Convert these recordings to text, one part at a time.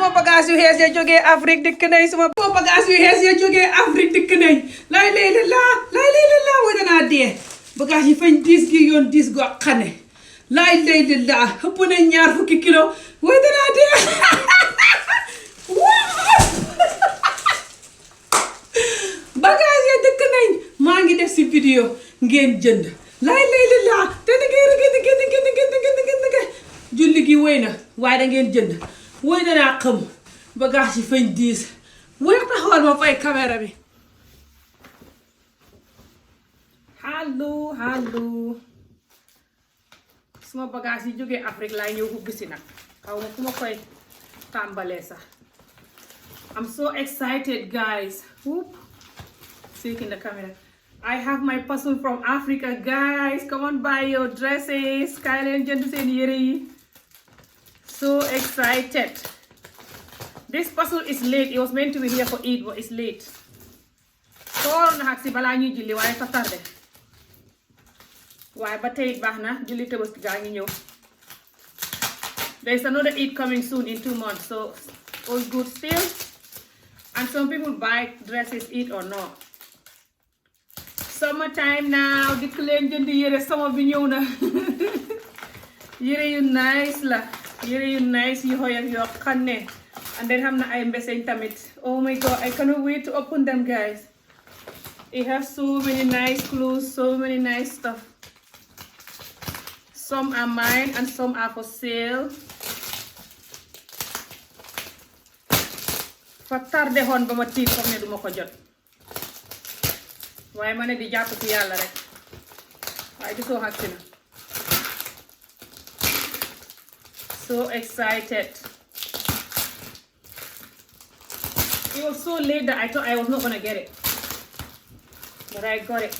suma bagage yu xees ya jógee Afrique dikk nañ suma bagage yu xees ya jógee Afrique dikk nañ lay laa way danaa dee bagage yi fañ diis gi yoon diis go xane lay laa ëpp nañ 2 fukki kilo way danaa dee bagage ya dikk nañ maa ngi def si vidéo ngeen jënd lay laa te na ngeen julli gi wéy na waaye da ngeen jënd woy danaa xam bagage yi fañ diis woy taxawal ma fay caméra bi allo suma bagage yi jógee Afrique laay ñëw ubbi si nag xaw ma fu ma koy tàmbalee sax I'm so excited guys. Whoop. Taking the camera. I have my parcel from Africa guys. Come on buy your dresses. Kylie and seen yére yi. So excited. This parcel is late. It was meant to be here for Eid, but it's late. So na xag si balaa ñuy julli waaye fa tardé. Waaye ba tey baax na julli Tabaski gaa ngi ñëw. There is another Eid coming soon in 2 months, so all good still. And some people buy dresses, Eid or not. Summertime now. Dikk leen jënd yére sama bi ñëw na. Yére yu nice la. Yére yu nice yu xoyof yoo xam ne. And then xam na ay mbeseñ tamit. Oh my god, I cannot wait to open them guys. It has so many nice clothes, so many nice stuff. Some are mine and some are for sale. Fa tardé xoon ba ma tiit foog ne duma ko jot waaye ma ne di jàpp ci yàlla rek waaye gisoo xag si na so excited. It was so late that I thought I was not gonna get it, but I got it.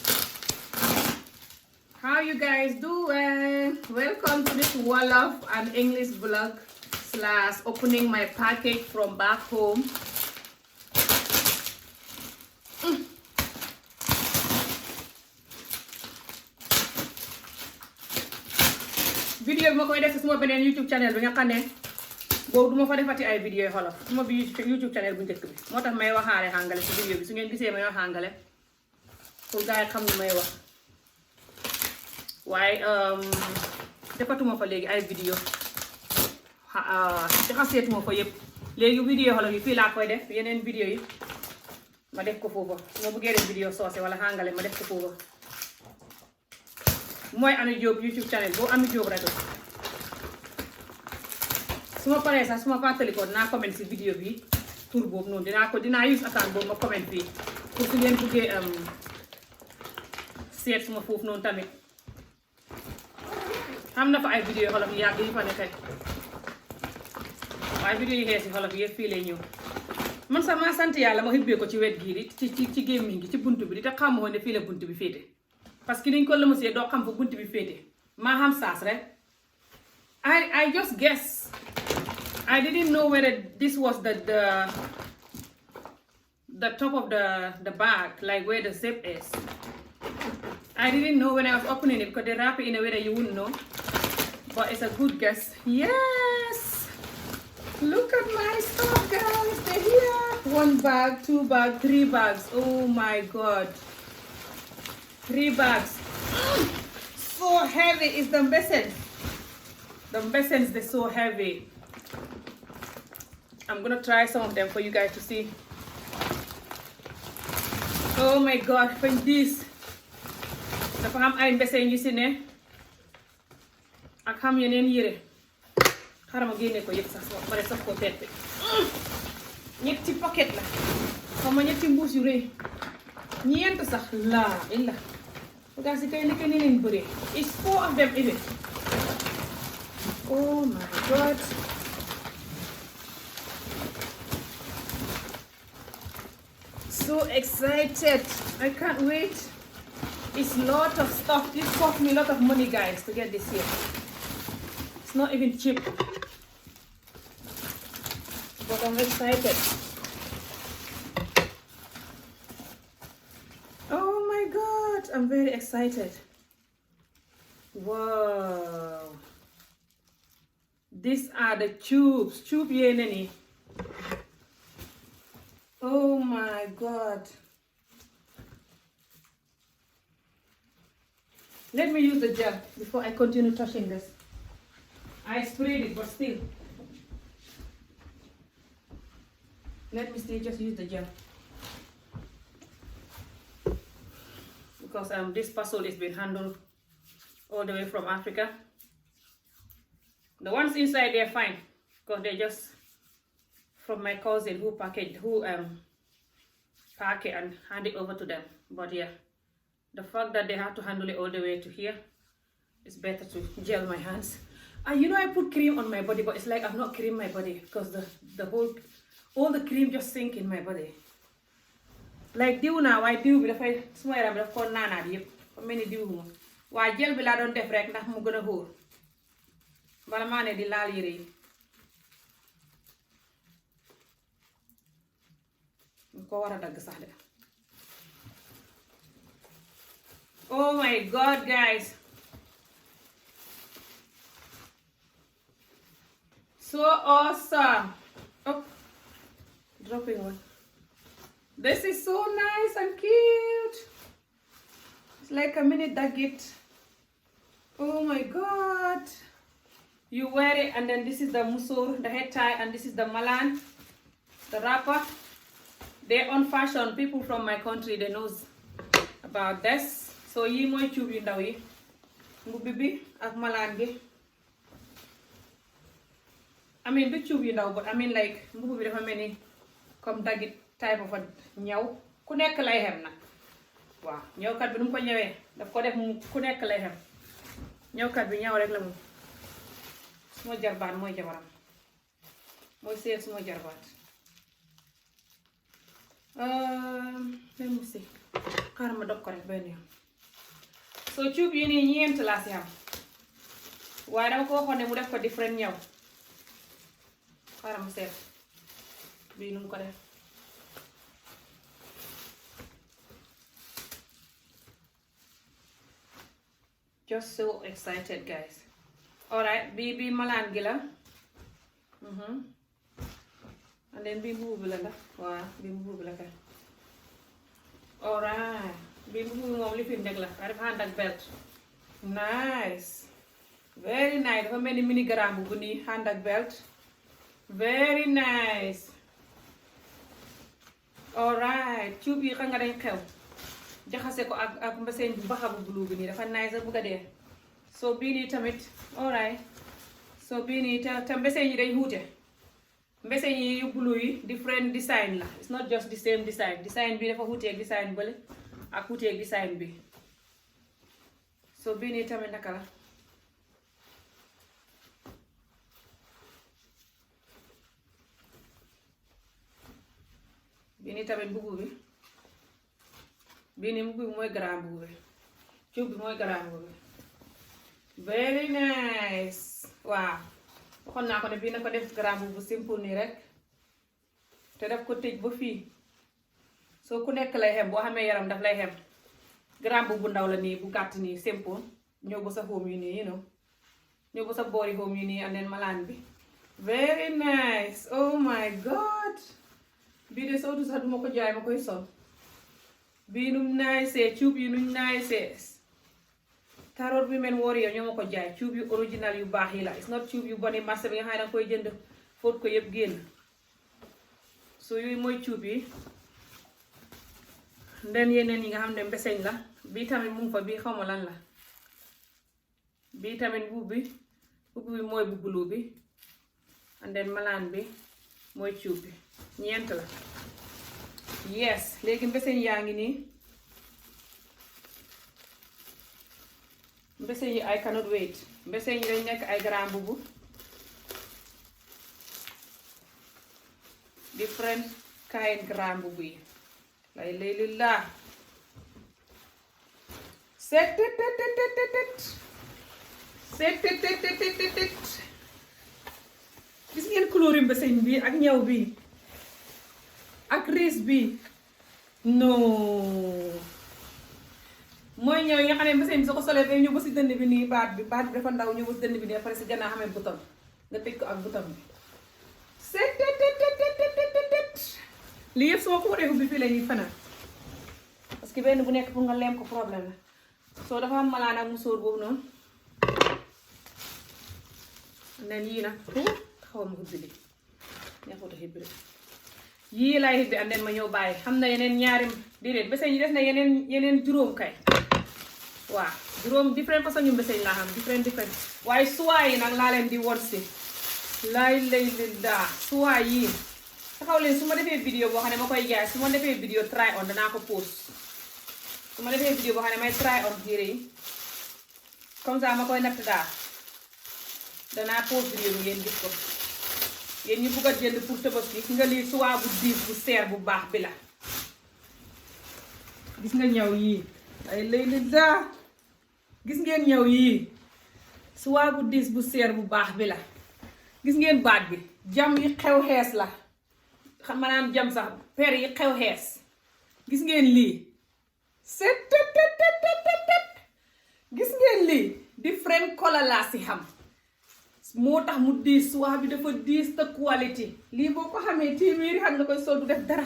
How you guys doing? Welcome to this Wolof and English vlog / opening my package from back home. Vidéo bi ma koy def ci suma beneen YouTube channel bi nga xam ne boobu duma fa defati ay vidéo xolof suma bi YouTube channel bu njëkk bi moo tax may waxaale àngale ci vidéo bi su ngeen gisee may wax àngale pour gars yi xam ni may wax waaye defatuma fa léegi ay vidéo jaxaseetuma fa yëpp léegi vidéo xolof yi fii laa koy def yeneen vidéo yi ma def ko foofa su ma bëggee def vidéo soose wala àngale ma def ko foofa mooy Ami Jóob YouTube channel boo Ami Jóob rek su ma paree sax su ma fàttalikoo dinaa comment si vidéo bi tur boobu noonu dinaa use account boobu ma comment fii pour su ngeen bëggee seet suma foofu noonu tamit am na fa ay vidéo xolof yi yàgg yi fa nekk waaye vidéo yi xees yi xolof yëpp fii lay ñëw man sax maa sant yàlla ma xibbee ko ci wet gii di ci gémmiñ gi ci bunt bi di te xamoo ne fii la bunt bi féete parce que niñ ko lëmasee doo xam fa bunt bi féete maa xam saas rek I just guess I didn't know whether this was the top of the bag, like where the zip is. I didn't know when I was opening it because they wrap it in a way that you wouldn't know. But it's a good guess. Yes! Look at my stuff, guys. They're here. 1 bag, 2 bags, 3 bags. Oh my god. 3 bags. So heavy. It's the mbesens. The mbesens, they're so heavy. I'm gonna try some of them for you guys to see. Oh my god, find this. Dafa am ay mbeseng yu si ne ak xam yeneen yére xaaral ma génne ko yëpp sax pare sax ko tette ñetti paquet la xaw ma ñetti mbuus yu rëy ñeent sax laa illa bagaas yi kay nekk ni leen bëree. It's 4 of them even. Oh my god. So excited. I can't wait. It's a lot of stuff. This cost me a lot of money, guys, to get this here. It's not even cheap. But I'm excited. Oh my god. I'm very excited. Wow. These are the tubes. Tube yeneni. Oh my god. Let me use the gel before I continue touching this. I sprayed it, but still. Let me still just use the gel. Because this parcel is being handled all the way from Africa. The ones inside, they're fine. Because they're just from my cousin who pack it and hand it over to them. But yeah, the fact that they have to handle it all the way to here, it's better to gel my hands. And you know, I put cream on my body, but it's like I've not creamed my body because all the cream just sink in my body. Like diw naa waaye diw bi dafay suma yaram daf ko naanaat yëpp fa mel ni diw huma waaye gel bi laa doon def rek ndax mu gën a hóor bala maa ne di laal yére yi mu ko war a dagg sax de. Oh my god guys, so awesome. Oh, dropping one. This is so nice and cute. It's like a mini nugget. Oh my god. You wear it and then this is the musor, the head tie, and this is the malan, the wrapper. They're on fashion. People from my country, they knows about this. So yi mooy cuub yu ndaw yi. Mbubbi bi ak malan gi. I mean du cuub yu ndaw, but I mean like mbubbi bi dafa mel ni comme daggit type of a ñaw ku nekk lay xem nag waaw ñëwkat bi nu mu ko ñëwee daf ko def mu ku nekk lay xem ñëwkat bi ñaw rek la moom suma jarbaat mooy jabaram mooy seet suma jarbaat let me see xaaral ma dog ko rek benn yoon soo cuub yi nii ñeent laa si am waaye dama ko waxoon ne mu def ko different ñaw xaaral ma seet bii nu mu ko def just so excited guys. Alright, bii malaan gi la and then bii mbubu bi la ndax waaw bii mbubu bi la kay. Alright, bii mbubu bi moom li fi nekk la waaye dafa ànd ak belt. Nice, very nice. Dafa mel ni mini garam bu nii ànd ak belt. Very nice. Alright, cuub yi xam nga dañ xew jaxase ko ak mbaseñ bu baxa bu blue bi nii dafa nice bu ga dee. So bii nii tamit alright, so bii nii te mbaseñ yi dañ wuute. Mbaseñ yi yu blue yi different design la, it's not just the same design. Design bi dafa wuuteeg design bële ak wuuteeg design bi. So bii nii tamit naka la bii nii tamit mbubu bi bii nii mbubu bi mooy grand mbubu bi cuub bi mooy grand mbubu bi. Very nice. Waaw waxoon naa ko ne bii na ko def grand mbubu simple nii rek te daf ko tëj ba fii soo ku nekk lay xem boo xamee yaram daf lay xem. Grand mbubu bu ndaw la nii bu gàtt nii simple ñëw ba sa home yu nii ñëw ba sa boori home yu nii and then malaan bi. Very nice. Oh my god, bii de soo du sax duma ko jaay ma koy sol. Bii num nice, cuub yi nuñ nice. Tarot Women Warrior ñoo ma ko jaay. Cuub yu original yu baax yi la. It's not cuub yu boni marché bi nga xam ne danga koy jënd fóot ko yëpp génn. So yooyu mooy cuub yi. Nden yeneen yi nga xam ne mbeseñ la. Bii tamit mu ngi fa, bii xawma lan la. Bii tamit mbubb bi mooy bu blue bi. And then malaan bi mooy cuub bi. Ñeent la. Yes, léegi mbeseñ yaa ngi nii. Mbeseñ yi I cannot wait. Mbeseñ yi dañ nekk ay grand mbubu. Different kind grand mbubu yi. Lay léegi laa. Set. Gis ngeen couleur yi mbeseñ bi ak ñaw bi ak riis bi. Non. Mooy ñëw yi nga xam ne mbeseñ bi soo ko solee day ñëw ba si dënn bi nii baat bi dafa ndaw ñëw ba si dënn bi nii après si gannaaw xamee bouton nga tëj ko ak bouton bi. lii yëpp soo ko waree ubbi fii la ñuy fanaan parce que benn bu nekk pour nga leem ko problème la soo dafa am malaan ak musóor boobu noonu nen yii nag xaw ma ubbi li neexut a xibbi yii laay xibbi and then ma ñëw bàyyi xam na yeneen ñaari déedéet beseñ yi des na yeneen juróom kay waaw juróom different façon ñu beseñ laa xam different waaye suwaay yi nag laa leen di won si laay lay li daa suwaay yii taxaw leen su ma defee vidéo boo xam ne ma koy jaay su ma defee vidéo try on danaa ko post su ma defee vidéo boo xam ne may try on yére yi comme ça ma koy natt daal danaa post vidéo bi ngeen gis ko yéen ñu bugg a jënd pour Tabaski gis nga lii suwaa bu diis bu seer bu baax bi la gis nga ñaw yii ay lay li daa gis ngeen ñaw yii suwaa bu diis bu seer bu baax bi la gis ngeen baat bi jam yi xew xees la xam maanaam jam sax per yi xew xees gis ngeen lii set tet gis ngeen lii different color laa si xam moo tax mu diis suwaa bi dafa diis te quality lii boo ko xamee téeméeri xam nga koy sol du def dara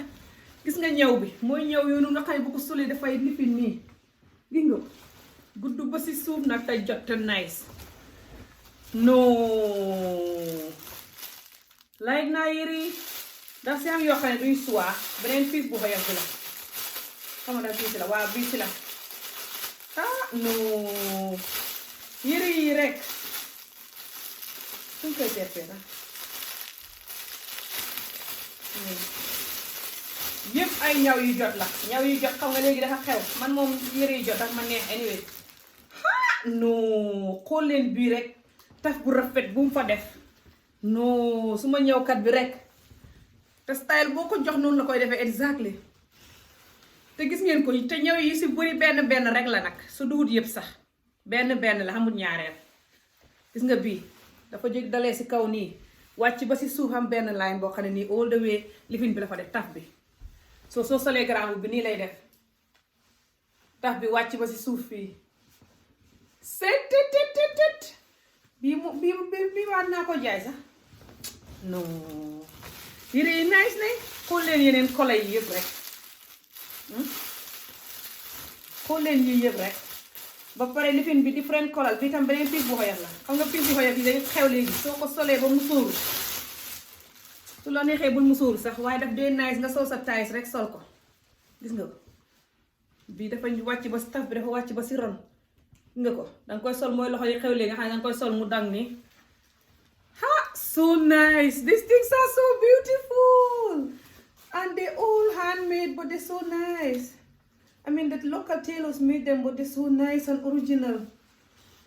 gis nga ñaw bi mooy ñaw yoonu nga xam ne bu ko solee dafay lifin nii gis nga gudd ba si suuf nag te jot te nice non like naa yére yi daf si am yoo xam ne duñ suwaa beneen piis bu xoyof bi la xam nga bii si la waaw bii si la ah non yére yi rek suñ koy terpee nag yëpp ay ñaw yu jot la ñaw yu jot xam nga léegi dafa xew man moom yére yu jot daf ma neex anyway non xool leen bii rek taf bu rafet bu mu fa def non su ma ñëwkat bi rek te style boo ko jox noonu la koy defee exactly te gis ngeen ko te ñëw yi si bëri benn rek la nag su duhut yëpp sax benn la xamul ñaareel gis nga bii dafa jóg dalee si kaw nii wàcc ba si suuf am benn line boo xam ne nii all the way lifin bi la fa def taf bi soo solee grand bi nii lay def taf bi wàcc ba si suuf fii set bii waat naa ko jaay sax non yére yi nice nañ xool leen yeneen kola yi yëpp rek xool leen yii yëpp rek ba pare lifin bi different color bi tam beneen piis bu xoyof la xam nga piis bu xoyof yi dañu xew léegi soo ko solee ba mu sóoru su la neexee bul mu sóoru sax waaye daf dee nice nga sol sa taille rek sol ko gis nga ko bii dafa wàcc ba si taf bi dafa wàcc ba si ron nga ko danga koy sol mooy loxo yi xew léegi nga xam ne danga koy sol mu dang ni so nice these things are so beautiful and they all handmade but they're so nice I mean that local tailors made them but they're so nice and original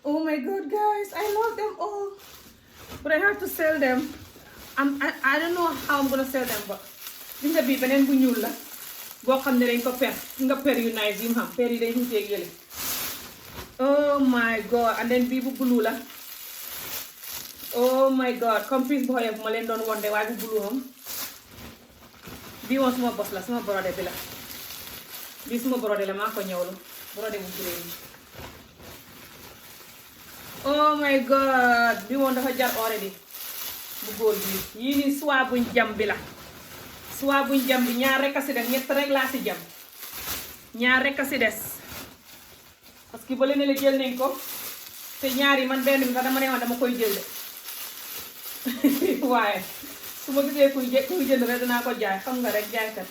oh my god guys I love them all but I have to sell them I don't know how I'm gonna sell them but gis nga bii beneen bu ñuul la boo xam ne dañ ko per nga per yu nice yi mu xam per yi dañ xuteeg yële oh my god and then bii bu blue la oh my god comme piece bu xoyof bu ma leen doon wonde waaye bu blue moom bii moom suma bos la suma borode bi la bii suma borode la maa ko ñëwlu borode bu green oh my god bii moom dafa jar already bu góor bi yii nii soie buñ jam bi la soie buñ jam bi ñaar rek a si des ñett rek laa si jam ñaar rek a si des parce que ba leen la jël nañ ko te ñaar yi man benn bi sax dama ne woon dama koy jël de waaye su ma gisee kuy jënd rek danaa ko jaay xam nga rek jaaykat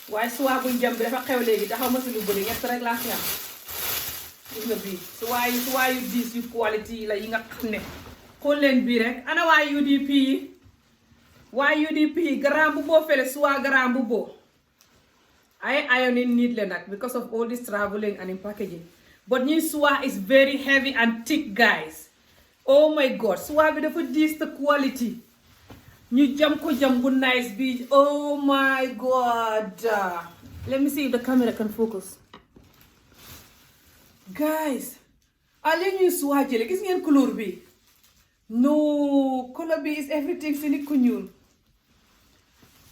waaye soie buñ jam bi dafa xew léegi taxaw ma si lu bëri ñett rek laa si am gis nga bii soie yu diis yu quality yi la yi nga xam ne xool leen bii rek ana waa UDP yi waa UDP yi grand bu boo fele soie grand bu boo ay ironing need le nag because of all this traveling and in packaging but ñuy soie is very heavy and thick guys oh my god soie bi dafa diis te quality ñu jam ko jam bu nice bi oh my god let me see if the camera can focus guys ali ñuy soie jële gis ngeen couleur bi no couleur bi is everything si nit ku ñuul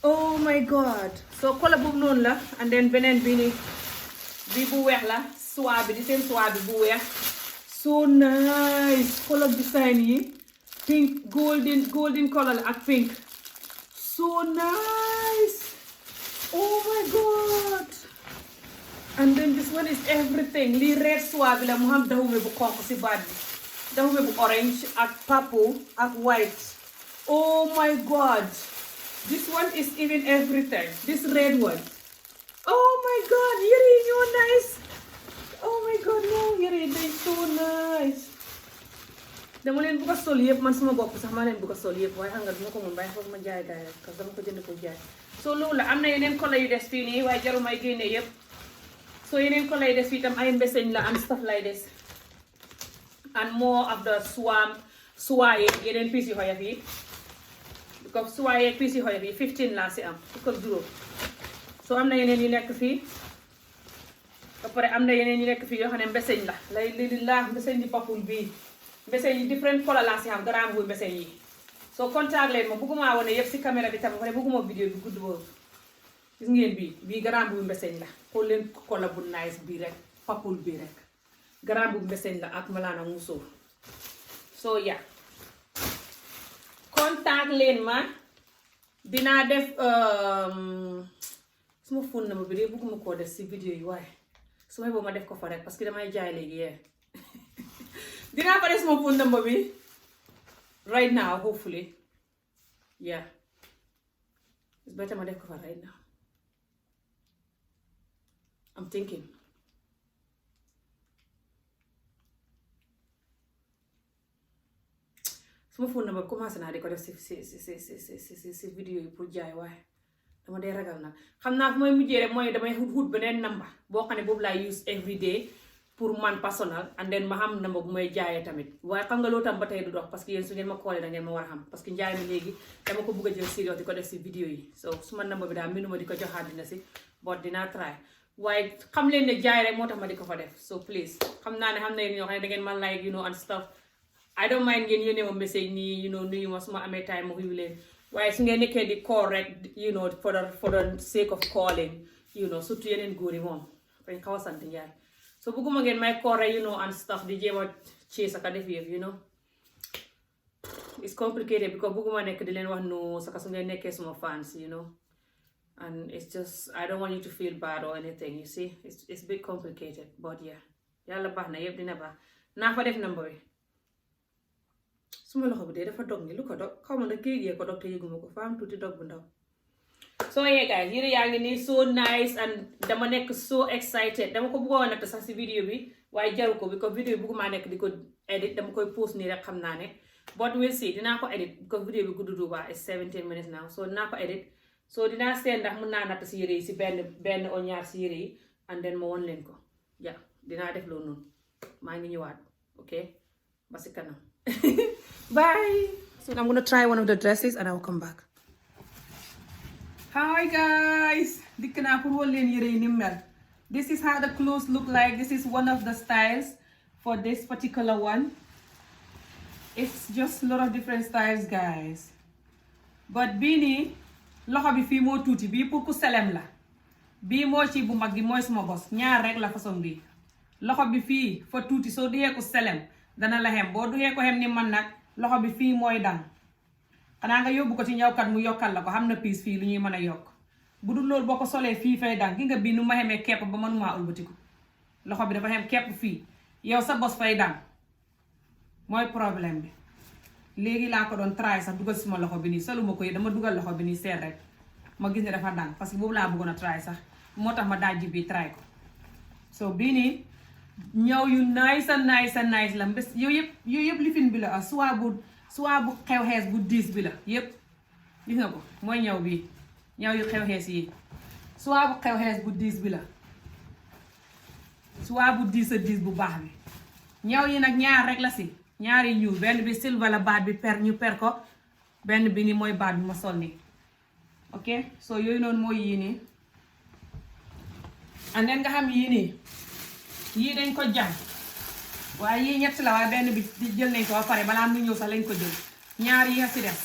oh my god so couleur boobu noonu la and then beneen bi ni bi bu weex la soie bi di seen soie bi bu weex so nice couleur design yi pink golden color la ak pink so nice Oh my god. And then this one is everything. Lii red soie bi la mu xam dawme bu xonq si baat bi. Dawme bu orange ak purple ak white. Oh my god. This one is even everything. This red one. Oh my god, yére yi ñoo nice. Oh my god, no, yére yi day so nice. Dama leen bëgg a sol yëpp man sama bopp sax maa leen bëgg a sol yëpp waaye xam nga duma ko mun bàyyi foofu ma jaay gaay rek parce que dama ko jënd ko jaay. So loolu la am na yeneen couleur yu des fii nii waaye jarul may génne yëpp. So yeneen couleur yu des fii tam ay mbeseñ la and stuff like this. And more of the soie yeneen piece yu xoyof yi. Because soie piece yu xoyof yi 15 laa si am fukk ak juróom. So am na yeneen yu nekk fii. Ba pare am na yeneen yu nekk fii yoo xam ne mbeseñ la li laa mbeseñ di papul bii. Mbeseñ yi different color laa si xam garaam bu mbeseñ yi. So contact leen ma bëgguma wane yëpp si caméra bi tam pare bëgguma vidéo bi gudd boobu. Gis ngeen bii garaam bu mbeseñ la. Xool leen color bu nice bii rek papul bii rek. Garaam bu mbeseñ la ak malaana musóor. So yeah. Contact leen ma. Dinaa def suma phone number bi de bëgguma koo def si vidéo yi waaye su may boobu ma def ko fa rek parce que damay jaay léegi yee. Dinaa fa def suma phone number bi right now hopefully yeah it's better ma def ko fa right now I'm thinking suma phone number commencé naa di ko def si vidéo yi pour jaay waaye dama dee ragal nag xam naa fu may mujjee rek mooy damay wut beneen number boo xam ne boobu laay use every day pour man personal and then ma xam number bu may jaayee tamit waaye xam nga loolu tam ba tey du dox parce que yéen su ngeen ma koolee da ngeen ma war a xam parce que njaay mi léegi dama ko bëgg a jël sérieux di ko def si vidéo yi so suma number bi daal minuma di ko joxaat dina si but dinaa try waaye xam leen ne jaay rek moo tax ma di ko fa def so please xam naa ne xam na yéen ñoo xam ne da ngeen ma like you know and stuff I don't mind ngeen yónnee ma message nii you know nuyu ma suma amee time ma wuyu leen waaye su ngeen nekkee di call rek you know for the sake of calling you know surtout yeneen góor yi moom dañ xaw a sant njaay so bëgguma ngeen may call rek you know and stuff di jéem a chase ak a def yëf you know it's complicated because bëgguma nekk di leen wax no saka su ngeen nekkee suma fans you know and it's just I don't want you to feel bad or anything you see it's a bit complicated but yeah yàlla baax na yëpp dina baax naa fa def number bi suma loxo bi dee dafa dog ni lu ko dog xaw ma nag géej yee ko dog te yëguma ko fa am tuuti dog bu ndaw so yeah guys yére yaa ngi nii so nice and dama nekk so excited dama ko bëggoon natt sax si vidéo bi waaye jaru ko because vidéo bi bëgguma nekk di ko edit dama koy post nii rek xam naa ne but we'll see dinaa ko edit because vidéo bi guddu ba is 17 minutes now so dinaa ko edit so dinaa seet ndax mën naa natt si yére yi si benn o ñaar si yére yi and then ma won leen ko yeah dinaa def loolu noonu maa ngi ñëwaat okay ba si kanam bye. So I'm gonna try one of the dresses and I will come back. Hi guys. Dikk naa pour wol leen yére yi ni mel. This is how the clothes look like. This is one of the styles for this particular one. It's just a lot of different styles guys. But bii nii loxo bi fii moo tuuti bii pour ku selem la. Bii moo ci bu mag gi mooy suma bos ñaar rek la façon bii. Loxo bi fii fa tuuti soo duxee ku selem dana la xem boo duxee ko xem ni man nag loxo bi fii mooy dang xanaa nga yóbbu ko ci ñawkat mu yokkal la ko xam na piis fii lu ñuy mën a yokk bu dul loolu boo ko solee fii fay dang gi nga bii nu ma xemee kepp ba mënumaa ëlbatiku loxo bi dafa xem kepp fii yow sa bos fay dang mooy problème bi léegi laa ko doon try sax dugal suma loxo bi nii soluma ko yi dama dugal loxo bi nii seet rek ma gis ne dafa dang parce que boobu laa bëggoon a try sax moo tax ma dajji bi try ko so bii nii ñëw yu nice la mbés yooyu yëpp lifin bi la soit bu xew xees bu diis bi la yëpp gis nga ko mooy ñëw bi ñëw yu xew xees yi soit bu xew xees bu diis bi la soit bu diis a diis bu baax bi ñëw yi nag ñaar rek la si ñaari ñuul benn bi silver la baat bi ñu per ko benn bi ni mooy baat bi ma sol nii ok so yooyu noonu mooy yii nii and then nga xam yii nii yii dañ ko jam waaye yii ñett la waaye benn bi di jël nañ ko ba pare balaa mu ñëw sax lañ ko jël ñaar yi nga si def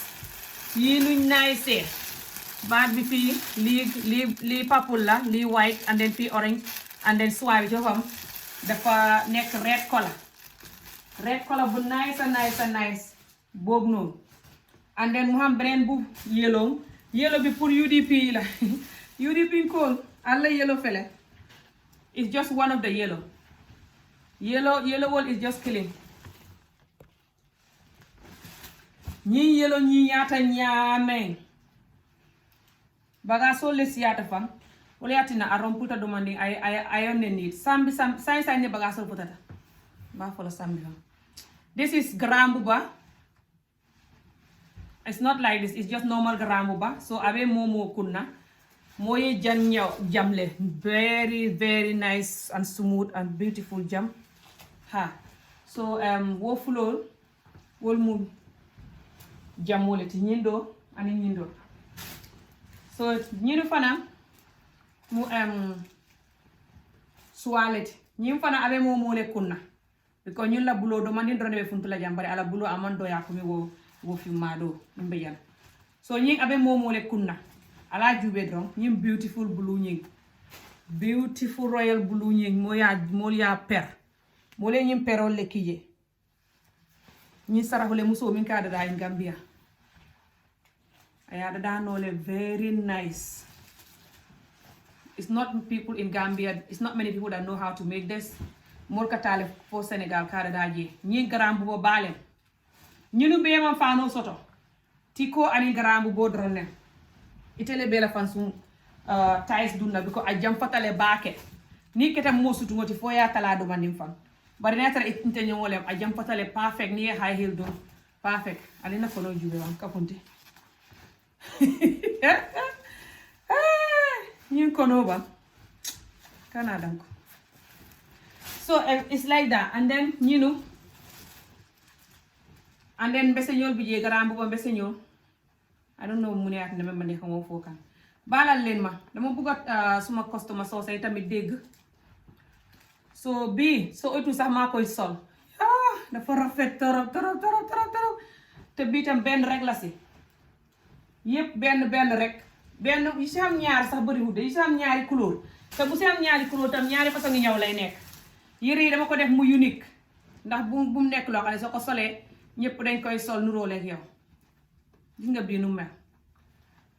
yii nuñ naay see baat bi fii lii purple la lii white and then fii orange and then soie bi ci boppam dafa nekk red color bu nice boobu noonu and then mu xam beneen bu yellow bi pour UDP yi la European coal, alla yellow fella. It's just one of the yellow. Yellow wool is just killing. Ñi yellow ñi yata ñaameng. Baga so les yata fam. Wala yatina arom puta demanding I only need. Sambi sai ne baga so putata. Ba follow sambi fam. This is garambuba. It's not like this, it's just normal garambuba. So abe momo kunna. Moye jamle. Very, very nice and smooth and beautiful jam. Ha. So wo fulol wol mu jamole ti nyindo ani nyindo. So nyindo fana mu sualet. Nyim fana abe momo le kunna. Because ñun la bulo do man ndone be funtu la jambare ala bulo amon do yakumi wo fi mado mbe yan. So ñing abe momo le kunna. Ala jube dron ñim beautiful blue ñing. Beautiful royal blue ñing moya per. Mole ñim perol le kiye. Ñi sarahule muso min ka da in Gambia. Ayada da no le very nice. It's not people in Gambia, it's not many people that know how to make this. Morka tale for Senegal kada daji. Ñi garambu bo balem. Ñunu be man fano soto. Tiko ani garambu bo drone. Itele bela fansum tais dunna biko a jam fatale baake. Ni keta mo sutu ngoti fo ya tala do mandim fan. Bari netra itinte nyolem a jam fatale perfect ni high heel do. Perfect. Alina kono jube wan kapunti. Ñun kono ba. Kana danko. So it's like that, and then and then beseñol bi je garambu ba beseñol. I don't know mu ne at na ma ne xamoo fokan. Balal leen ma dama bëgg suma customer so say tamit dégg. So bi so otu sax maa koy sol. Dafa rafet torop. Te bi tam benn rek la si. Yépp benn rek. Benn yi si am ñaar sax bari wude yi si am ñaari couleur. Te bu si am ñaari couleur tam ñaari façon ngi ñaw lay nekk. Yére yi dama ko def mu unique ndax bu mu nekk loo xam ne soo ko solee ñëpp dañ koy sol nuróole ak yow gis nga bii nu mel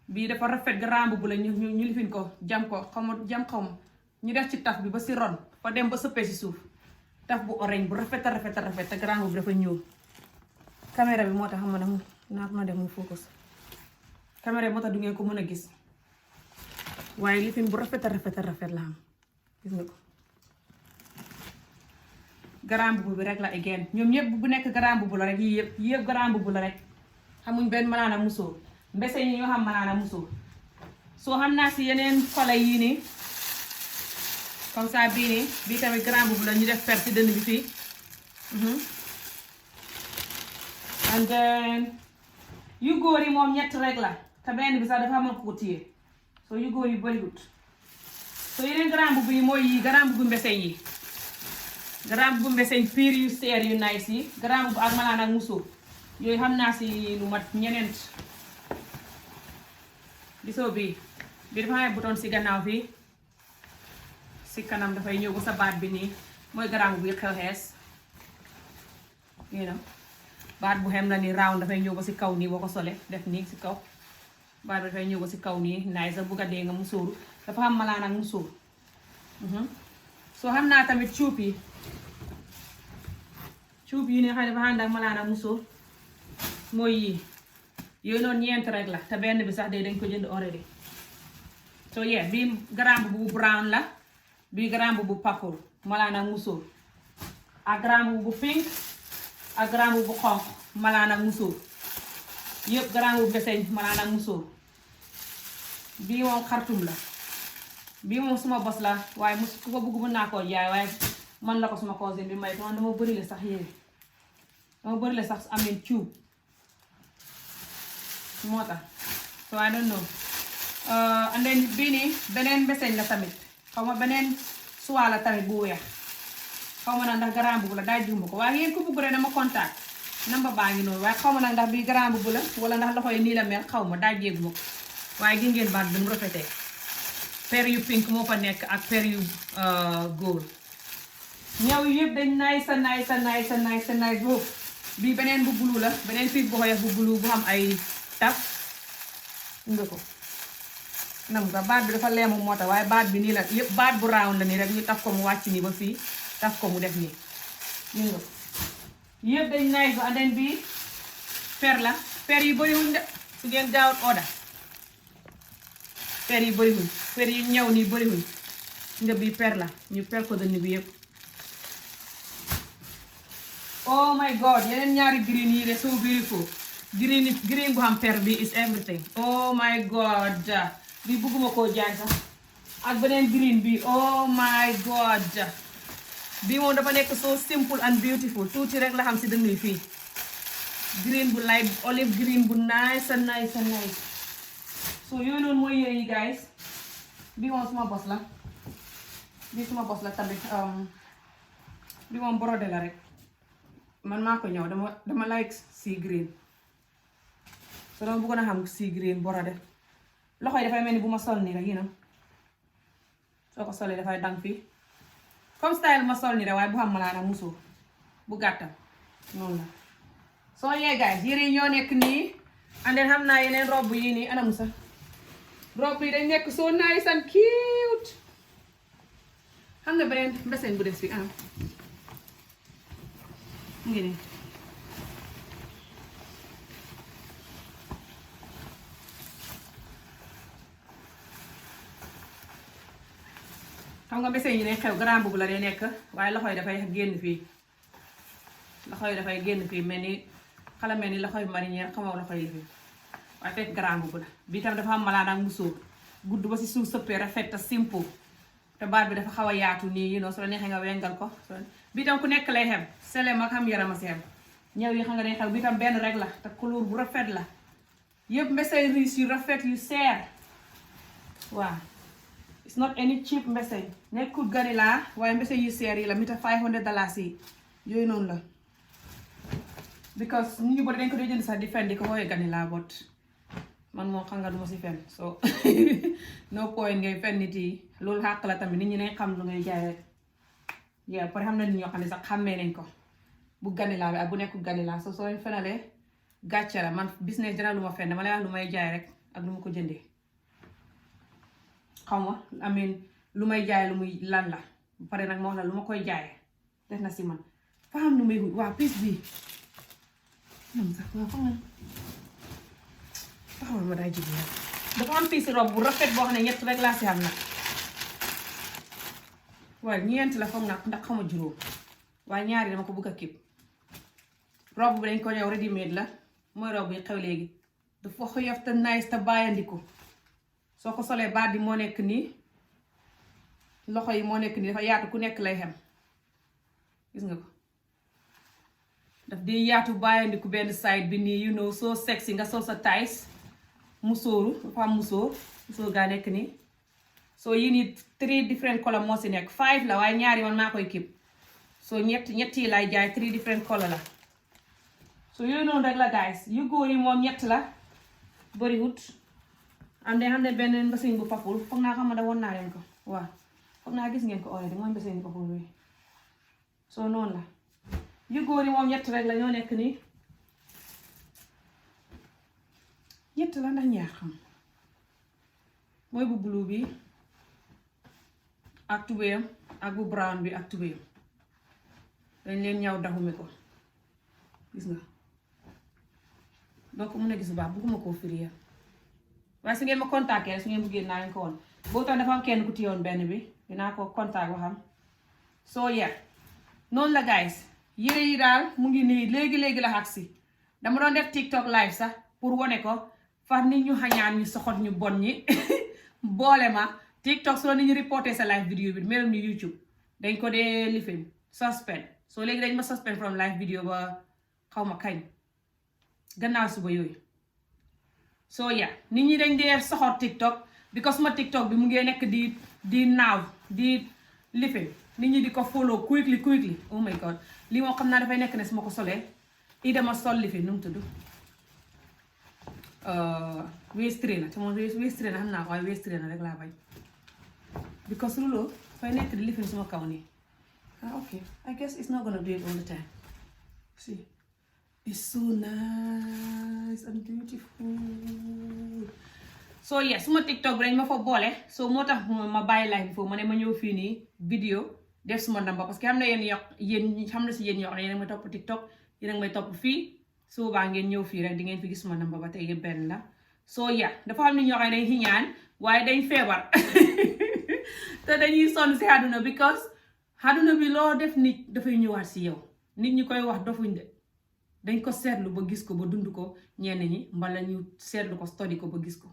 bii dafa rafet garambu bu la ñu lifin ko jam xaw ma ñu def ci taf bi ba si ron fa dem ba sëppee si suuf taf bu orange bu rafet te garambu bi dafa ñuul caméra bi moo tax xam ne naa ko def mu focus caméra bi moo tax du ngeen ko mën a gis waaye lifin bu rafet la xam gis nga ko garambu bi rek la again ñoom ñëpp bu nekk garambu la rek yi yëpp garambu la rek xamuñ benn malaana musóor mbese ñi ñoo xam malaana musóor soo xam naa si yeneen kola yii nii comme ça bii nii bii tamit garambu la ñu def per ci dënn bi fii and then yu góor yi moom ñett rek la te benn bi sax dafa amoon ko téye soo yu góor yi bariwut soo yeneen garambu yi mooy yi garambu mbese yi garambu mbeseñ piir yu seer yu nice yi garambu ak malaan ak musóor yooyu xam naa si lu mat ñeneent gisoo bii dafa am bouton si gannaaw fii si kanam dafay ñëw ba sa baat bi nii mooy garambu bi xew xees baat bu xem la ni round dafay ñëw ba si kaw nii boo ko sole def nii si kaw baat bi dafay ñëw ba si kaw nii nice sa bugga dee nga musóoru dafa xam malaan ak musóor soo xam naa tamit cuub yi ne xam ne dafa ànd ak malaan ak musóor mooy yii yooyu noonu ñeent rek la te benn bi sax de dañ ko jënd already so yeah bii garambu bu brown la bii garambu bu purple malaan ak musóor ak garambu bu pink ak garambu bu xonq malaan ak musóor yëpp garambu bu beseñ malaan ak musóor bii moom xartum la bii moom suma bos la waaye ku ko bëgg mën naa koo jaay waaye man la ko suma cousin bi may ko man dama bëri le sax yére dama bëri le sax ameen cuub moo tax so I don't know and then bii nii beneen beseñ la tamit xaw ma beneen suwaa la tamit bu weex xaw ma nag ndax garambu bu la daay jumba ko waaye yéen ku bëgg rek dama contact namba baa ngi noonu waaye xaw ma nag ndax bii garambu bu la wala ndax loxo yi nii la mel xaw ma daay jéeguma ko waaye gi ngeen baat bi mu rafetee per yu pink moo fa nekk ak per yu góor ñaw yu yëpp dañ nice boobu bii beneen bu bulu la beneen piis bu xoyof bu bulu bu xam ay taf nga ko nam nga baat bi dafa leemu moo tax waaye baat bi nii la yëpp baat bu round la nii rek ñu taf ko mu wàcc nii ba fii taf ko mu def nii nii nga yëpp dañ nice ba anden bi per la per yi bëriwuñ de su ngeen gaawut order per yi bëriwuñ per yi ñëw nii bëriwuñ nga bi per la ñu per ko dënn bi yëpp oh my god yeneen ñaari green yi de so beautiful green bu xam per bi is everything oh my god bi bëgguma koo jaay sax ak beneen green bi oh my god bi moom dafa nekk so simple and beautiful tuuti rek la xam si dënn yi fii green bu light olive green bu nice and nice and nice so yooyu noonu mooy yére yi guys bi moom suma bos la bi suma bos la tamit bi moom brodé la rek man maa ko ñëw dama like sea green so dama bëggoon a xam sea green brodé loxo yi dafay mel ni bu ma sol nii rek yi na soo ko solee dafay dang fii comme style ma sol nii rek waaye bu xam malaana musóor bu gàttal noonu la soo yee guys yére yi ñoo nekk nii andeen xam naa yeneen robb yi nii anamu sax robb yi dañ nekk so nice and cute xam nga beneen mbeseen bu des fi anam mu ngi nii xam nga mbeseen yi ne xew grand boobu la dee nekk waaye loxo yi dafay génn fii loxo yi dafay génn fii mel ni xala mel ni loxo yu marinière xamoo loxo yi fii waaye fekk grand boobu la bii tam dafa am malaan ak musóor gudd ba si suuf sëppee rafet te simple te baat bi dafa xaw a yaatu nii you know su la neexee nga wengal ko bii tam ku nekk lay xem selem ak xam yaram a si xem ñëw yi xam nga day xew bii tam benn rek la te couleur bu rafet la yëpp mbesey riis yu rafet yu seer waaw it's not any cheap mbesey nekkul ganilaa waaye mbesey yu seer yi la mita $500 yi yooyu noonu la because nit ñu bari dañ ko dee jënd sax di fen di ko woowee ganilaa bot man moom xam nga duma si fen so no point ngay fen nit yi loolu xàq la tamit nit ñi nañ xam lu ngay jaay rek yaa pare xam na nit ñoo xam ne sax xàmmee nañ ko bu ganilaa bi ak bu nekkul ganilaa so soo leen fenalee gàcce la man business dina lu ma fen dama lay wax lu may jaay rek ak lu ma ko jëndee xaw ma amin lu may jaay lu muy lan la bu pare nag moo wax la lu ma koy jaayee def na si man fa xam nu may wut waa piis bii nam sax waa fa nga taxawal ma daa jigéen dafa am piis rob bu rafet boo xam ne ñett rek laa si am nag waaye ñeent la foog nag ndax xama juróom waaye ñaari dama ko bëgg a kib rob bi dañ ko ñëw ready made la mooy rob yi xew léegi dafa xoyof te nice te bàyyandiku soo ko solee baat bi moo nekk nii loxo yi moo nekk nii dafa yaatu ku nekk lay xem gis nga ko daf di yaatu bàyyandiku benn side bi nii you know so sexy nga sol sa ties musóoru dafa am musóor gaa nekk nii so yi nii 3 different color moo si nekk 5 la waaye ñaari man maa koy kib so ñett yi lay jaay 3 different color la so yooyu noonu rek la guys yu góor yi moom ñett la bëriwut am de xam ne benn mbasin bu papul foog naa xam ne da woon naa leen ko waaw foog naa gis ngeen ko already mooy mbasin bu papul bi so noonu la yu góor yi moom ñett rek la ñoo nekk nii ñett la ndax ñaar xam mooy bu blue bi ak tubéyam ak bu brown bi ak tubéyam dañ leen ñaw daxumi ko gis nga donc mun a gis bu baax bugguma koo firiya waaye su ngeen ma contacté rek su ngeen bëggee naa leen ko woon boo tax dafa am kenn ku téyoon benn bi dinaa ko contact waxam soo yeah noonu la guys yére yi daal mu ngi nii léegi-léegi la agsi dama doon def TikTok live sax pour wone ko far nit ñu xañaan ñu soxot ñu bon ñi boole ma TikTok soo nit ñu reporté sa live vidéo bi melum ni YouTube dañ ko dee lifin suspend soo léegi dañ ma suspend from live vidéo ba xaw ma kañ gannaaw suba yooyu soo yeah nit ñi dañ dee soxor TikTok because suma TikTok bi mu ngi nekk di naaw di lifin nit ñi di ko follow quickly oh my god lii moom xam naa dafay nekk ne su ma ko solee i dama sol lifin nu mu tudd waist trainer te moom waist trainer xam naa ko waaye waist trainer rek laa bañ because loolu dafay nekk di lifin suma kaw nii okay I guess it's not gonna do it all the time see it's so nice and beautiful so yes suma TikTok bi dañ ma fa boole so moo tax ma bàyyi live foofu ma ne ma ñëw fii nii vidéo def suma ndamba parce que xam na yéen xam na si yéen yoo xam ne yéen a may topp TikTok yéen a may topp fii so baa ngeen ñëw fii rek di ngeen fi gis suma ndamba ba tey yëpp benn la so yeah dafa xam ne ñoo xam ne dañ xiñaan waaye dañ feebar te dañuy sonn si àdduna because àdduna bi loo def nit dafay ñëwaat si yow nit ñi koy wax dofuñ de dañ ko seetlu ba gis ko ba dund ko ñenn ñi mbala ñu seetlu ko study ko ba gis ko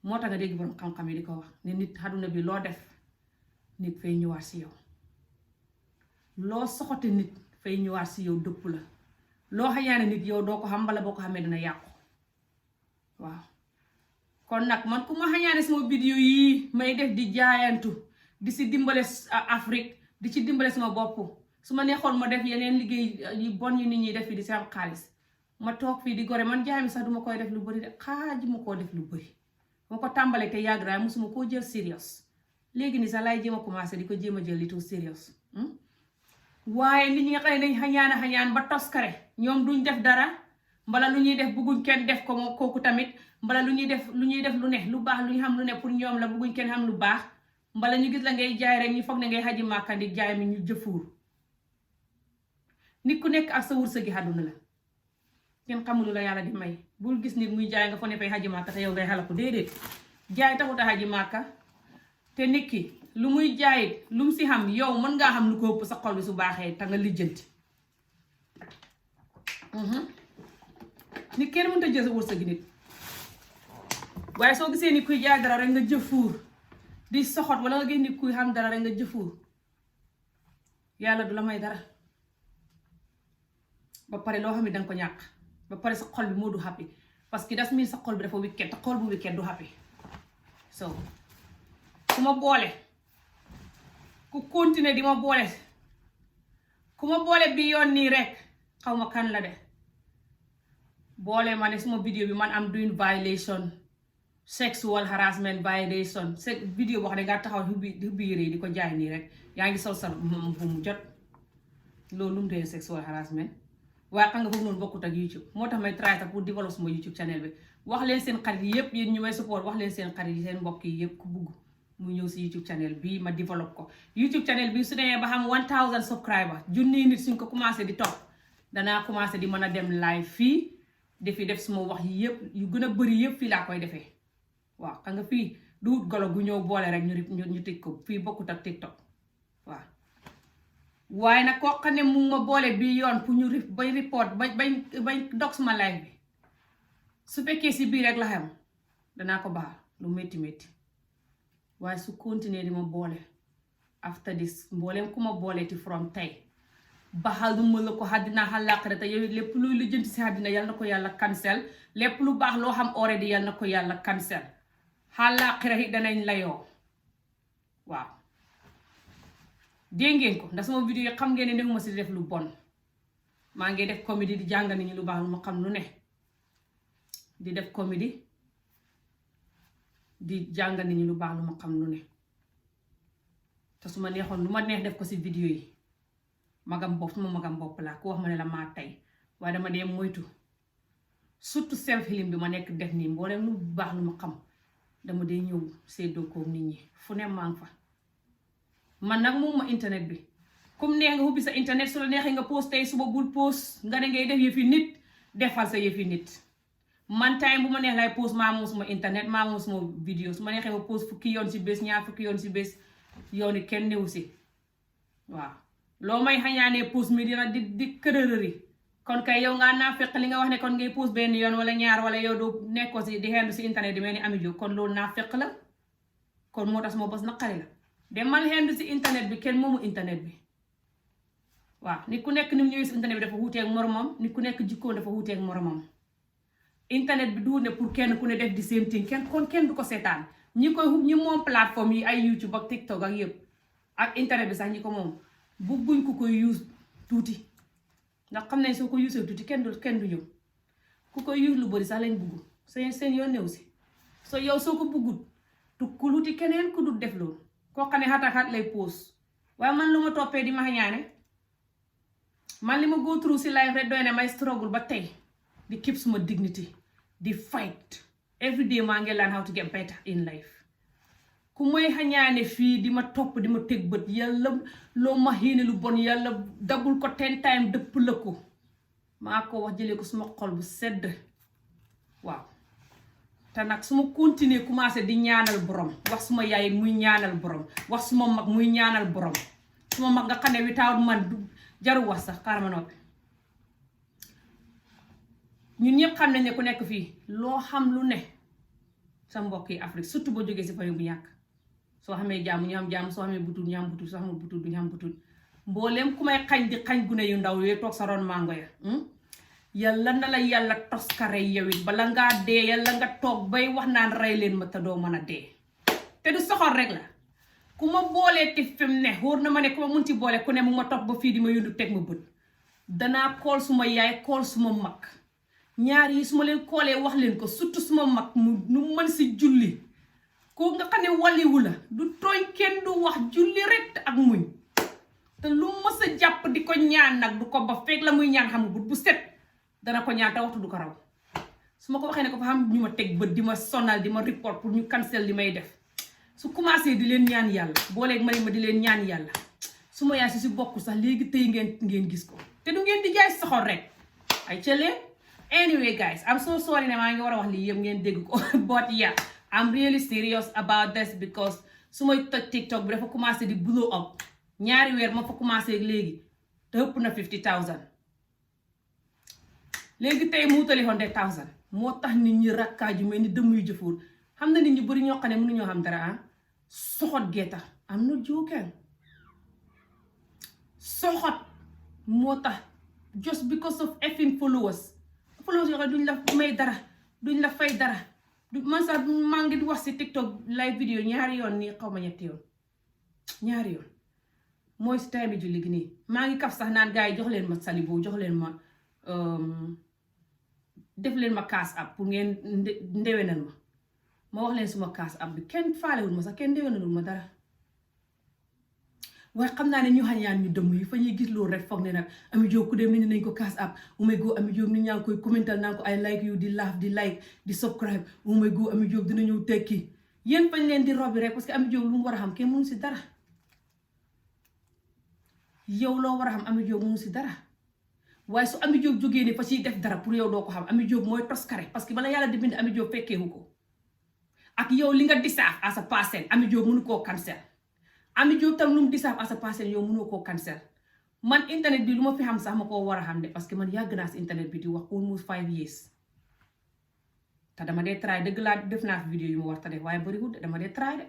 moo tax nga dégg borom xam-xam yi di ko wax ne nit àdduna bi loo def nit fay ñëwaat si yow loo soxote nit fay ñëwaat si yow dëpp la loo xañaane nit yow doo ko xam mbala boo ko xamee dina yàqu waaw kon nag man ku ma xañaane sama vidéo yi may def di jaayantu di si dimbale Afrique di ci dimbale sama bopp su ma neexoon ma def yeneen liggéey yu bon yu nit ñi def fi di si am xaalis ma toog fii di gore man jaay mi sax duma koy def lu bëri de xaaji ma koo def lu bëri ma ko tàmbalee te yàgg naa musuma koo jël serious léegi ni sax laay jéem a commencé di ko jéem a jël li tout serious waaye nit ñi nga xam ne dañ xañaan ba toskare ñoom duñ def dara mbala lu ñuy def bëgguñ kenn def ko moom kooku tamit mbala lu ñuy def lu ne lu baax lu ñu xam lu ne pour ñoom la bëgguñ kenn xam lu baax mbala ñu gis la ngay jaay rek ñu foog ne ngay xaji màkkandi jaay mi ñu jëfuur nit ku nekk ak sa wërsëg gi àdduna la kenn xamul la yàlla di may bul gis nit muy jaay nga fa ne fay xaji màkka te yow ngay xala ko déedéet jaay taxut a xaji màkka te nit ki lu muy jaayit lu mu si xam yow mën ngaa xam lu ko ëpp sa xol bi su baaxee te nga lijjanti nit kenn mënut a jël sa wërsëg gi nit waaye soo gisee nit kuy jaay dara rek nga jëfuur di soxot wala nga gis nit kuy xam dara rek nga jëfuur yàlla du la may dara ba pare loo xam ne danga ko ñàkk ba pare sa xol bi moo du happy parce que das mi sa xol bi dafa wicked te xol bu wicked du happy so ku ma boole ku continuer di ma boole ku ma boole bi yoon nii rek xaw ma kan la de boole ma ne suma vidéo bi man am doing violation sexual harassment violation vidéo boo xam ne nga taxaw di ubbi yére yi di ko jaay nii rek yaa ngi sol bu mu jot loolu lu mu dee sexual harassment waaye xam nga foofu noonu bokkut ak YouTube moo tax may try pour développer suma YouTube channel bi wax leen seen xarit yi yëpp yéen ñu may support wax leen seen xarit yi seen mbokk yi yëpp ku bugg mu ñëw si YouTube channel bi ma développe ko YouTube channel bi su demee ba xam 1000 subscriber junni nit suñ ko commencé di topp danaa commencé di mën a dem live fii defi def suma wax yi yëpp yu gën a bëri yëpp fii laa koy defee waaw xam nga fii du wut golo gu ñëw boole rek ñu tëj ko fii bokkut ak TikTok waaw waaye nag koo xam ne mu ma boole bii yoon pour ñu bañ report bañ dog suma live bi su fekkee si bii rek la xam danaa ko baal lu métti métti waaye su continuer di ma boole after this mbooleem ku ma boole ti from tey baxal du ma la ko àddina àllaaxira te yow lépp luy lu jënt si àddina yal na ko yàlla cancel lépp lu baax loo xam already yal na ko yàlla cancel àllaaxira yi danañ layoo waaw dégg ngeen ko ndax sama vidéo yi xam ngeen ne nekkuma si def lu bon maa ngi def comédie di jàngal nit ñi lu baax lu ma xam lu ne di def comédie di jàngal nit ñi lu baax lu ma xam lu ne te su ma neexoon lu ma neex def ko si vidéo yi magam bopp suma magam bopp laa ku wax ma ne la maa tey waaye dama dee moytu surtout self healing bi ma nekk def nii mbooleem lu baax lu ma xam dama dee ñëw séddoo koog nit ñi fu ne maa ngi fa man nag moom ma internet bi comme neex nga ubbi sa internet su la neexee nga post tey suba bul post nga ne ngay def yëfi nit defal sa yëfi nit man time bu ma neex lay post maa moom suma internet maa moom suma vidéo su ma neexee ma post fukki yoon si bés ñaar fukki yoon si bés yooni kenn newu si waaw loo may xañaanee post mi dina di kërërëri kon kay yow nga naa fekk li nga wax ne kon ngay post benn yoon wala ñaar wala yow doo nekkoo si di xendu si internet di mel ni Ami Jóob kon loolu naa fekk la kon moo tax sama bos naqari la demal xendu si internet bi kenn moomu internet bi waaw nit ku nekk ni mu ñëwee si internet bi dafa wuuteeg moromam nit ku nekk jikkoon dafa wuuteeg moromam internet bi du ne pour kenn ku ne def di same thing kenn du ko seetaan ñi moom plateforme yi ay YouTube ak TikTok ak yëpp ak internet bi sax ñi ko moom bugguñ ku koy use tuuti ndax xam nañ soo ko usee tuuti kenn du ñëw ku koy use lu bëri sax lañ bugg seen yoon new si so yow soo ko buggut tu ku luti keneen ku dul def loolu koo xam ne xat lay post waaye man lu ma toppee di ma ñaane man li ma go through si life rek doy ne may struggle ba tey di keep suma dignity di fight every day maa ngi learn how to get better in life. ku may xañaane fii di ma topp di ma teg bët yàlla loo ma xiine lu bon yàlla dabul ko 10 times dëpp la ko maa ko wax jëlee ko suma xol bu sedd waaw. te nag su ma continuer commencé di ñaanal borom wax suma yaay muy ñaanal borom wax suma mag muy ñaanal borom suma mag nga xam ne without man du jaru wax sax xaaral ma noppi. ñun ñëpp xam nañ ne ku nekk fii loo xam lu ne sa mbokk yi Afrique surtout boo jógee si famille bu ñàkk soo xamee jàmm ñu am jàmm soo xamee butut ñu am butut soo xamee butut du ñu am butut mboolem ku may xañ di xañ gune yu ndaw yooyu toog sa ron mango ya yàlla na la yàlla toskare yow it bala ngaa dee yàlla nga toog bay wax naan rey leen ma te doo mën a dee te du soxor rek la ku ma boolee ti fim ne wóor na ma ne ku ma mun ci boole ku ne mu ma topp ba fii di ma yundu teg ma bët danaa kool suma yaay kool suma mag ñaar yi su ma leen koolee wax leen ko surtout suma mag mu nu mën si julli ko nga xam ne waliwu la du tooñ kenn du wax julli rek ak muñ te lu mës a jàpp di ko ñaan nag du ko ba fekk la muy ñaan xamu bu set dana ko ñaan te waxtu du ko raw su ma ko waxee ne ko fa xam ñu ma teg bët di ma sonal di ma report pour ñu cancel li may def su commencé di leen ñaan yàlla booleeg ma di leen ñaan yàlla su ma yaay si bokk sax léegi tey ngeen gis ko te du ngeen di jaay soxor rek ay cëlee. Anyway guys, I'm so sorry ne maa ngi war a wax lii yëpp ngeen dégg ko but yeah I'm really serious about this because su may toj TikTok bi dafa commencé di blow up ñaari weer ma fa commencé léegi te ëpp na 50,000 léegi tey mu wutali 100,000 moo tax nit ñi rakkaaju mel ni dëmm yu jëfuur xam na nit ñi bëri ñoo xam ne mënuñoo xam dara soxot gee tax am na jookeen soxot moo tax just because of effing followers yoo xam duñ la may dara duñ la fay dara man sax maa ngi di wax si TikTok live video ñaari yoon nii xaw ma ñetti yoon ñaari yoon mooy si time bi julli gi nii maa ngi kaf sax naan gars yi jox leen ma salibo jox leen ma def leen ma cash app pour ngeen ndewenal ma wax leen suma cash app bi kenn faalewul ma sax kenn ndewenalul ma dara waaye xam naa ne ñu xañaan ñu dëmm yi fa ñuy gis loolu rek foog ne nag Ami Jobe ku dem nit ñi nañ ko cash app oh my god Ami Jobe nit ñaa ngi koy commental naan ko I like you di laugh di like di subscribe oh my god Ami Jobe dina ñëw tekki yéen fañ leen di robi rek parce que Ami Jobe lu mu war a xam kenn mënu si dara yow loo war a xam Ami Jobe mënu si dara waaye su Ami Jobe jógee ne fa ciy def dara pour yow doo ko xam Ami Jobe mooy toskare parce que bala yàlla di bind Ami Jobe fekkeewu ko ak yow li nga disaaf à sa passé Ami Jobe mënu koo cancel Ami Jobe tam lu mu disaaf à sa passé yow mënoo koo cancel man internet bi lu ma fi xam sax ma koo war a xam de parce que man yàgg naa si internet bi di wax almost 5 years te dama dee try dëgg laa def naa fi vidéo yu ma war ta def waaye bëriwul de dama dee try de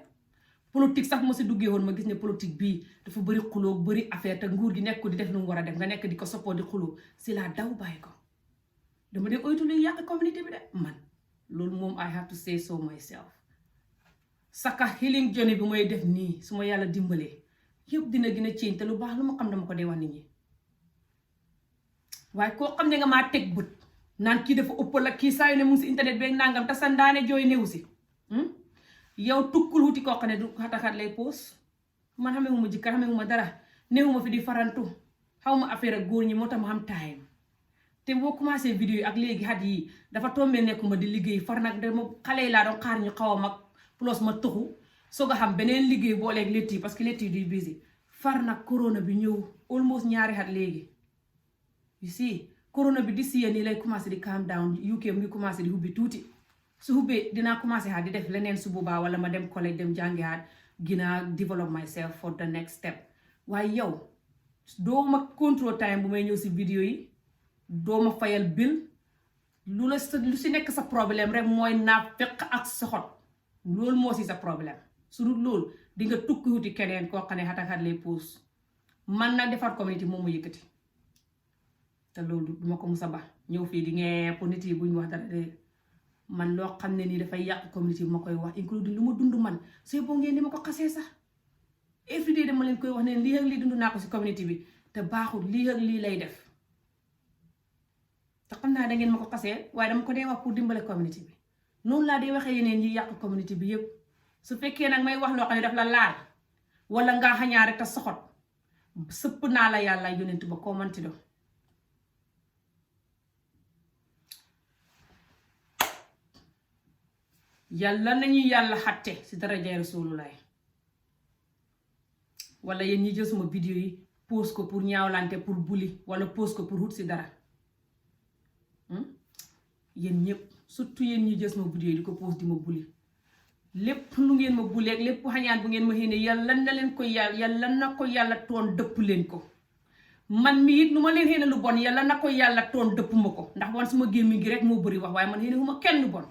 politique sax ma si duggee woon ma gis ne politique bii dafa bëri xuloo bëri affaire te nguur gi nekk ko di def lu mu war a def nga nekk di ko soppoo di xuloo si laa daw bàyyi ko dama dee oytu luy yàq communauté bi de man loolu moom I have to say so myself saka healing journey bi may def nii su ma yàlla dimbalee yëpp dina gën a ceeñ te lu baax lu ma xam dama ko dee wax nit ñi waaye koo xam ne nga maa teg bët naan kii dafa ëpp la kii saa yu ne mu ngi si internet beeg nangam te sa ndaane jooy néew si yow tukkul wuti koo xam ne du xataxat lay poos man xamee ma jëkkër xamee ma dara néew ma fi di farantu xaw ma affaire ak góor ñi moo tax ma xam time te boo commencé vidéo yi ak léegi xat yi dafa tombé nekkuma di liggéey far nag dama xale yi laa doon xaar ñu xaw a mag plus ma tuxu soog a xam beneen liggéey booleeg létt yi parce que létt yi duy busy far nag corona bi ñëw almost ñaari xat léegi you see corona bi di siye nii lay commencé di calm down UK mu ngi commencé di hubbi tuuti su hubbee dinaa commencé xaat di def leneen su boobaa wala ma dem collège dem jàngi xaat ginaa develop myself for the next step waaye yow doo ma control time bu may ñëw si vidéo yi doo ma fayal bill lu si nekk sa problème rek mooy naa fekk ak soxot loolu moo si sa problème su dul loolu di nga tukki wuti keneen koo xam ne xataxat lay puus man nag defar community moom mu yëkkati te loolu duma ko musa ba ñëw fii di ngee pour nit yi buñ wax dara de man loo xam ne nii dafay yàq community bi ma koy wax including lu ma dund man sooy boo ngeen di ma ko xasee sax everyday dama leen koy wax ne lii ak lii dund naa ko si community bi te baaxul lii ak lii lay def te xam naa da ngeen ma ko xasee waaye dama ko dee wax pour dimbale community bi noonu laa dee waxee yeneen yi yàq community bi yëpp su fekkee nag may wax loo xam ne daf la laal wala ngaa xañaa rek te soxot sëpp naa la yàlla yonent ba koo manti do yàlla nañu yàlla xatte si darajay Rasulullah. Wala yéen ñi jël sama vidéo yi post ko pour ñaawlante pour bulli wala post ko pour wut si dara yéen ñëpp surtout yéen ñi jël sama vidéo yi di ko post di ma bulli lépp lu ngeen ma bulleeg lépp xañaan bu ngeen ma xéene yàlla na leen ko yàlla na ko yàlla toon dëpp leen ko. Man mi it nu ma leen xéene lu bon yàlla na ko yàlla toon dëpp ma ko ndax man suma gémmiñ gi rek moo bëri wax waaye man xéene fu ma kenn lu bon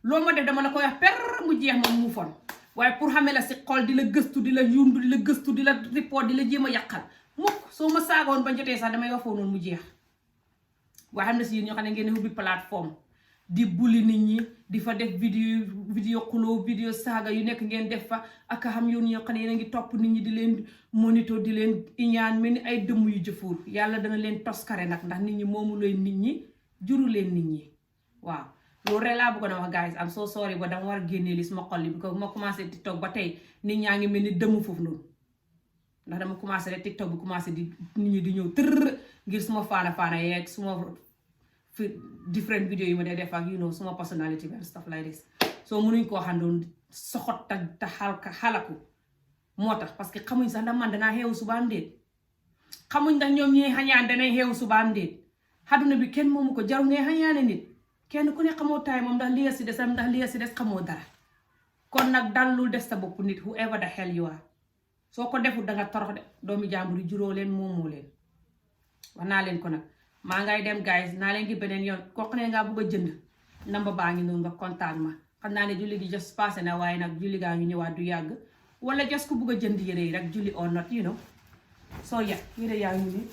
loo ma def dama la koy wax per mu jeex ma mu fon waaye pour xamee la si xol di la gëstu di la yundu di la gëstu di la report di la jéem a yàqal mukk soo ma saagoon ba jotee sax damay wax foofu noonu mu jeex. waaye xam na si yéen ñoo xam ne ngeen ubbi plateforme di bulli nit ñi di fa def vidéo xuloo vidéo saaga yu nekk ngeen def fa ak xam yoon ñoo xam ne yéen a ngi topp nit ñi di leen monitor di leen iñaan mel ni ay dëmm yu jëfuur yàlla dana leen toskare nag ndax nit ñi moomu leen nit ñi juru leen nit ñi waaw. loolu rek laa bëggoon a wax guys am so sorry ba dama war a génnee li suma xol li bi ko ma commencé TikTok ba tey nit ñaa ngi mel ni dëmm foofu noonu ndax dama commencé rek TikTok bi commencé di nit ñi di ñëw tër ngir suma faana yeeg suma different video yi ma dee def ak suma personality and stuff like this soo mënuñ koo xandoon soxot te xalaku moo tax parce que xamuñ sax ndax man danaa xeewu subaam déet xamuñ ndax ñoom ñi xañaan danay xeewu subaam déet xaduna bi kenn moomu ko jaru ngay xañaane nit kenn ku ne xamoo taay moom ndax liya si des am ndax liya si des xamoo dara kon nag dalul des sa bopp nit whoever the hell you are soo ko defut danga torox de doomi jàmbur yi juróo leen moomoo leen wax naa leen ko nag maa ngay dem guys naa leen gi beneen yoon koo xam ne ngaa bëgg a jënd namba baa ngi noonu nga kontaan ma xam naa ne julli gi just passé na waaye nag julli gaa ngi ñëwaat du yàgg wala just ku bëgg a jënd yére yi rek julli or not soo yàgg yére yaa ngi nii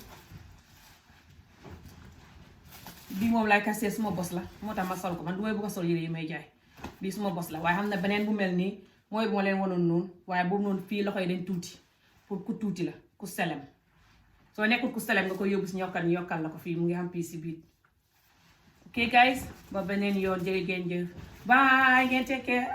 bii moom laay kasee suma bos la moo tax ma sol ko man du may bëgg a sol yére yi may jaay bii suma bos la waaye xam na beneen bu mel nii mooy bu ma leen wanoon noonu waaye boobu noonu fii loxo yi dañ tuuti pour ku tuuti la ku selem soo nekkul ku selem nga koy yóbbu si ñokkal ñu yokkal la ko fii mu ngi am piis si biir ok guys ba beneen yoon jërë ngeen jëf bye ngeen take care